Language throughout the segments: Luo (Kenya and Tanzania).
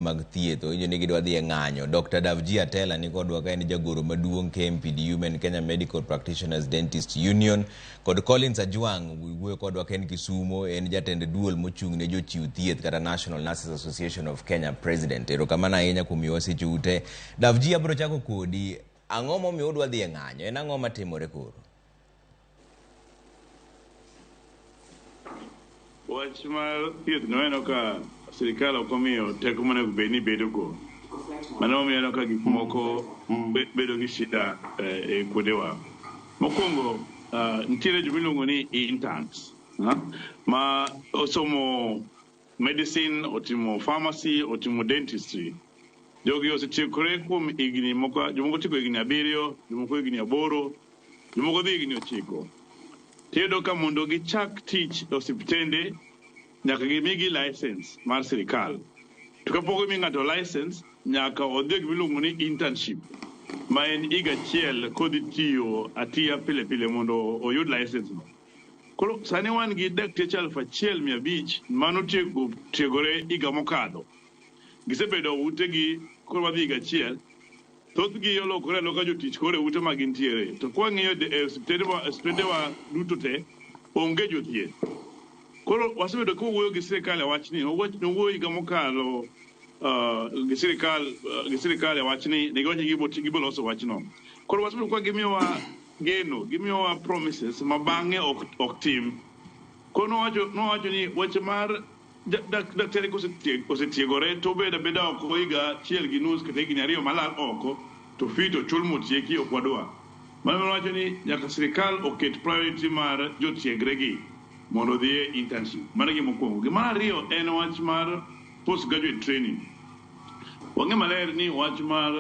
Mag thieth owinjo ni gidwa dhi e ng'anyo. Dr. Davji Atela ni kodwa ka en jagoro maduong' KMPDU ma en Kenya Medical Practitioners Dentist Union kod Collins Ajwang' wuoyo kodwa ka en Kisumo en jatend duol mochung' ne jochiw thieth kata National Nurses Association of Kenya President. Erokamano ahinya kuom miyowa seche ute. Davji abiro chako kodi. Ang'o momiyo udwa dhi e ng'anyo? En ang'o matimore koro? Wach mar thieth no aneno ka sirikal ok omiyo teko monego bed ni bedogo. Mano momiyo aneno ka gik moko bedo gi shida e kuondewa. Mokwongo, nitiere joma iluongo ni interns ma osomo medicine, otimo pharmacy, otimo dentistry. Jogi osetiekore kuom higni moko, jomoko otieko higni 7, jomoko higni 8, jomoko dhi higni 9. Tiyudo ka mondo gichak tich e osiptende nyaka gimigi license mar sirikal. To kapok omi ng'ato license, nyaka odhi e gima iluongo ni internship, ma en higa achiel kodhi tiyo atiya pile pile mondo oyud license no. Koro sani wan gi dakteche 1500 manotieko tiegore higa mokadho. Gisebedo e utegi koro wadhi higa achiel. Thothgi olokore aloka jotich koro e ute ma gintiere. To kwang'iyo e osiptendewa duto te, onge jothieth. Koro wasebedo ka wawuoyo gi sirikal e wachni. Nowuoyo higa mokalo gi sirikal e wachni, ne giwacho ni gibo loso wachno. Koro wasebedo ka gimiyowa geno, gimiyowa promises ma bang'e ok tim. Koro nowacho ni weche mar daktari kosetiegore to obedo abeda oko higa achiel gi nus kata higni 2 malal oko to fee to chul motieki ok wadwa. Mano nowacho ni nyaka sirikal oket priority mar jotiegre gi mondo odhi e internship. Mano e gima mokwongo. Gima mar ariyo en wach mar postgraduate training. Wang'e maler ni wach mar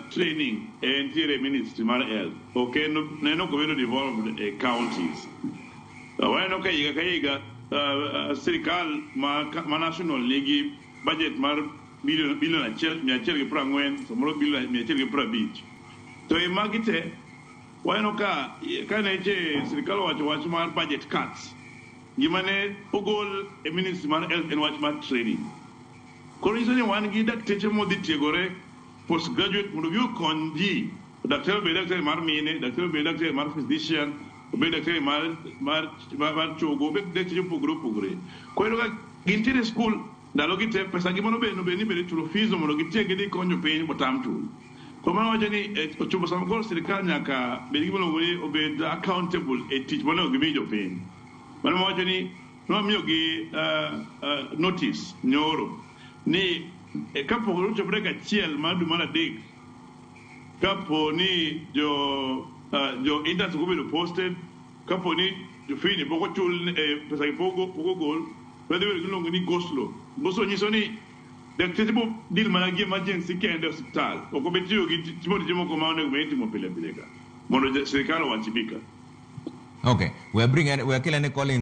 training entiere e ministry mar health. Ok en neno ok obedo devolved e counties. Waneno ka higa ka higa sirikal ma national nigi budget mar bilion 140, samoro bilion 150. To e magi te, waneno ka kane sirikal owacho wach mar budget cuts, gima ne ogol e ministry mar health en wach mar training. Koro nyiso ni wan gi dakteche modhi tiegore postgraduate mondo obi okony ji. Daktari obed daktari mar mine, daktari obed daktari mar physician, obed daktari mar chogo, obed dakteche mopogore opogore. Koro iyudo ka gintiere e skul ndalo gi te, pesa gi mano bende obed ni bende ichulo fees mondo gitiek gidhi konyo piny botam chul. Koro mano wacho ni ochopo sama koro sirikal nyaka bed gi gima ni obed accountable e tich monego gimi jopiny. Mano wacho ni nwamiyogi notice nyoro ni kapok ochopo dakika 1 mar dwe mar 3 kapo ni jo interns ok obedo posted, kapo ni jo fee ni pok ochul, pesa gi pok ogol, to wadhi bedo gi gima iluongo ni go slow. Go slow nyiso ni dakteche bo deal mana gi emergency kende e osiptal, ok obi tiyo gi timo tije moko ma onego bed ni itimo pile pile ka mondo sirikal owachibika. Okay, we are bringing we are killing Collins.